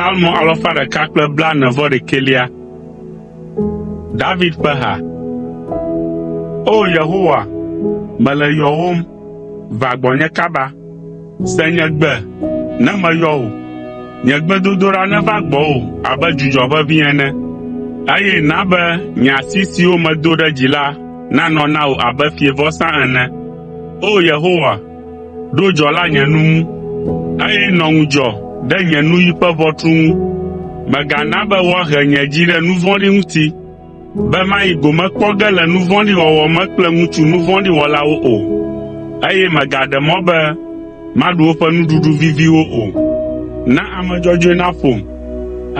Psalmo alafa ɖeka kple blaene-vɔ-ɖekɛlia. David ƒe ha. O! Yehowa, mele yɔwòm, va gbɔnye kaba. Se nye gbe ne meyɔ wò. Nye gbedodoɖa neva gbɔwò abe dzudzɔ ʋeʋĩ ene, eye na be nye asi siwo medo ɖe dzi la nanɔ na wò abe fiẽvɔsa ene. O! Yehowa, ɖo dzɔla nye nu ŋu, eye nɔ ŋudzɔ ɖe nye nuyi ƒe ʋɔtru ŋu. Mègana be woahe nye dzi ɖe nu vɔ̃ɖi ŋuti, be mayi gome kpɔ ge le nu vɔ̃ɖi wɔwɔ me kple ŋutsu nu vɔ̃ɖi wɔlawo o, eye mègaɖe mɔ be maɖu woƒe nuɖuɖu viviwo o. Na ame dzɔdzɔe naƒom,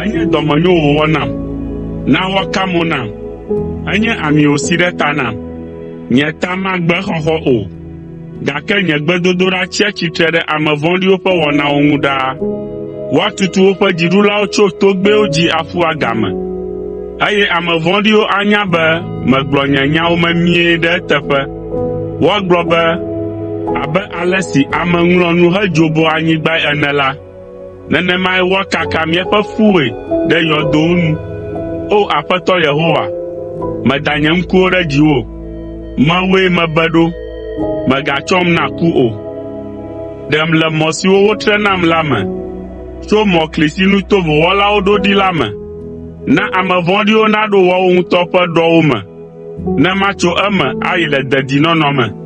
enye dɔmenyo wòwɔ nam. Na woaka mo nam, enye ami wòsi ɖe ta nam. Nye ta magbe exɔxɔ o, gake nye gbedodoɖa tsia tsitre ɖe ame vɔ̃ɖiwo ƒe wɔnawo ŋu ɖaa. Woatutu woƒe dziɖulawo tso togbɛwo dzi aƒu agame, eye ame vɔ̃ɖiwo anya be megblɔ nye nyawo memie ɖe eteƒe. Woagblɔ be, ‘Abe ale si ame ŋlɔa nu hedzoboa anyigbae ene la, nenemae woakaka míaƒe ƒuwoe ɖe yɔdowo nu. O Aƒetɔ Yehowa, meda nye ŋkuwo ɖe dziwò, mewòe mebe ɖo, mègatsɔm na ku o. Ɖem le mɔ siwo wotre nam la me, tso mɔkli si nu tovo wɔlawo ɖo ɖi la me. Na ame vɔ̃ɖiwo naɖo woawo ŋutɔ ƒe ɖɔwo me, ne matso eme ayi le dedinɔnɔ me.